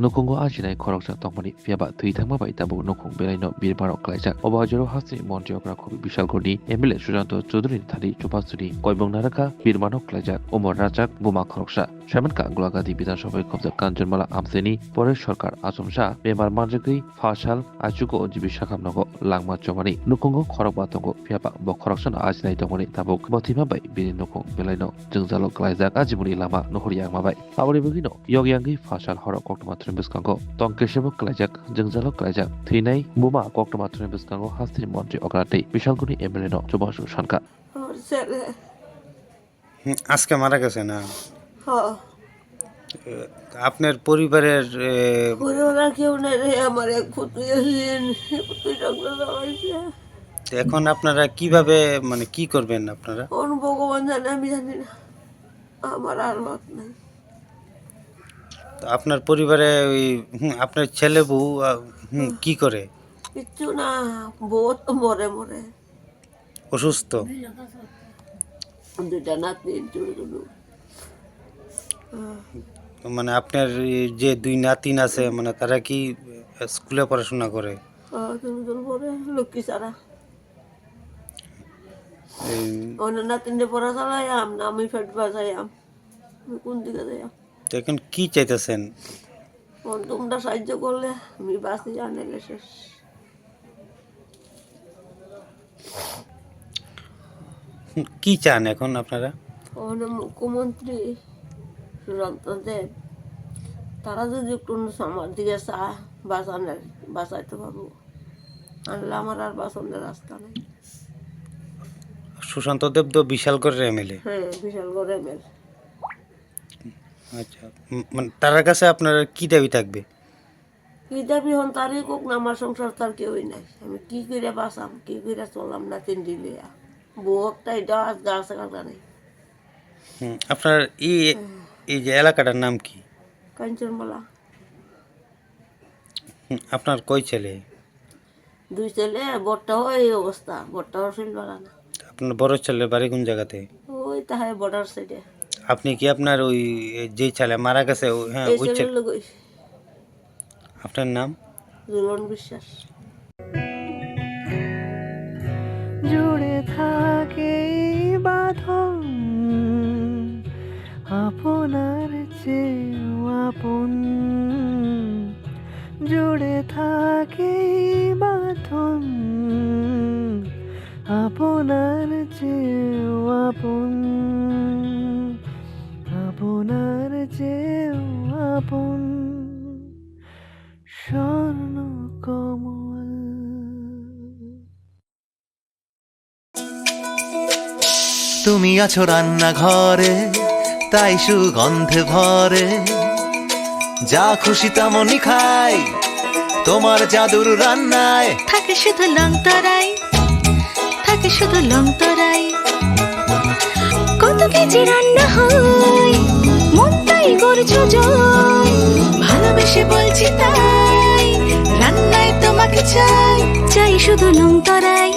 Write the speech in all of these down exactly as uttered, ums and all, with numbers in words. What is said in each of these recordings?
nukhungo ajinai khoroksa tongmani, phiyaba thwi thangma bai tabuk nukhung belaino birmano klaijak. Obo ajoro hasteni montri okra khobi Bishalgarhni M L A Sushanta Chowdhuryni thani chubachu ni koimung narwkha birmano klaijak. Omo rajak buma khoroksa. Saimankha Golagati Bidhan Sabhai khobjak Kanchanmala amchaini Paresh Sarkar achomsa bemar manjagwi pha sal aichugo O G B sakham nogo langma chomani. Nukhungo khorokba tongo, phiyaba bo khoroksano ajinai tongmani tabuk bo thwima bai bini nukhung belaino jwngjalo klaijak, ajimoni lama nuhur yangma bai. Aboni bagwino yog yangwi pha sal horo koktwma thwini bwskango tong kesebo klaijak, jwngjalo klaijak. Thwinai buma koktwma thwini bwskango hasteni montri okra tei Bishalgarhni M L A no chubachu sankha. আমার ছেলে। হুম, আজকে মারা গেছে না? হ্যাঁ। এ, আপনার পরিবারের, এ, পরিবারে কেউ নাই রে, আমার এক পুত্রহীন, পুত্র সংসার চালাইছে। তো এখন আপনারা কিভাবে, মানে, কি করবেন আপনারা? কোন ভগবান জানে, আমি জানি না। আমার আর হাত নাই। তো আপনার পরিবারে ওই, হুম, আপনার ছেলে বউ, আ, হুম, কি করে? কিচ্ছু না, বউ তো মরে মরে। অসুস্থ? দুইটা নাতনি, ছোট ছোট। তো মানে আপনার এই যে দুই নাতিন আছে, মানে তারা কি স্কুলে পড়াশোনা করে? হ্যাঁ, ছোট ছোট পড়ে, লক্ষ্মী ছাড়া। এই অন্য নাতিনরে পড়া চালাইয়াম, না আমি পেট বাজাইয়াম। আমি কোন দিকে যাইয়াম? তো এখন কি চাইতেছেন? এখন তোমরা সাহায্য করলে আমি বাঁচি, আর নাইলে শেষ। কি চান এখন আপনারা? ওখানে মুখ্যমন্ত্রী সুশান্ত দেব, তারা যদি একটু আমার দিকে চা বাঁচানোর, বাঁচাইতে পারবো। আল্লাহ আমার আর বাঁচানোর রাস্তা নেই। সুশান্ত দেব তো বিশালগড়ের এমএলএ। হ্যাঁ, বিশালগড় এমএলএ। আচ্ছা, উম, মানে, তার কাছে আপনার কি দাবি থাকবে? কি দাবি হন তারই কোক না, আমার সংসার তার কেউই নাই। আমি কি করে বাঁচাম, কি করে চলাম না তিন দিন লইয়া? বউ একটা এটা আজ গাছ কাটা নেই। হুম, আপনার এই, হুম। এই যে এলাকাটার নাম কি? কাঞ্চনমালা। হুম, আপনার কয় ছেলে? দুই ছেলে, বড়টা হয় এই অবস্থা, বড়টা হয় শরীর ভালো না। আপনার বড় ছেলের বাড়ি কোন জায়গাতে? ওই তাহাই বর্ডার সাইডে। আপনি কি আপনার ওই যে ছেলে মারা গেছে, ও-, হ্যাঁ, এই ওই ছেলের ছেলে? লগই। আপনার নাম? জুলন বিশ্বাস। জুড়ে থাকে এই বাঁধন আপনার চেয়েও আপন। জুড়ে থাকে এই বাঁধন আপনার চেয়েও আপন, আপনার চেয়েও আপন। স্বর্ণ কমল। তুমি আছো রান্নাঘরে, তাই সুগন্ধে ভরে। যা খুশি তেমনই খাই, তোমার জাদুর রান্নায়। থাকে শুধু লং তরাই, থাকে শুধু লং তরাই। কত কেজি রান্না হয়, মন তাই করছো জয়। ভালোবেসে বলছি তাই, রান্নায় তোমাকে চাই। চাই শুধু লং তরাই,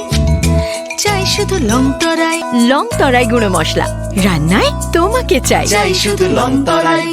চাই শুধু লং তরাই। লং তরাই গুঁড়ো মশলা, রান্নায় তোমাকে চাই। চাই শুধু লং তরাই।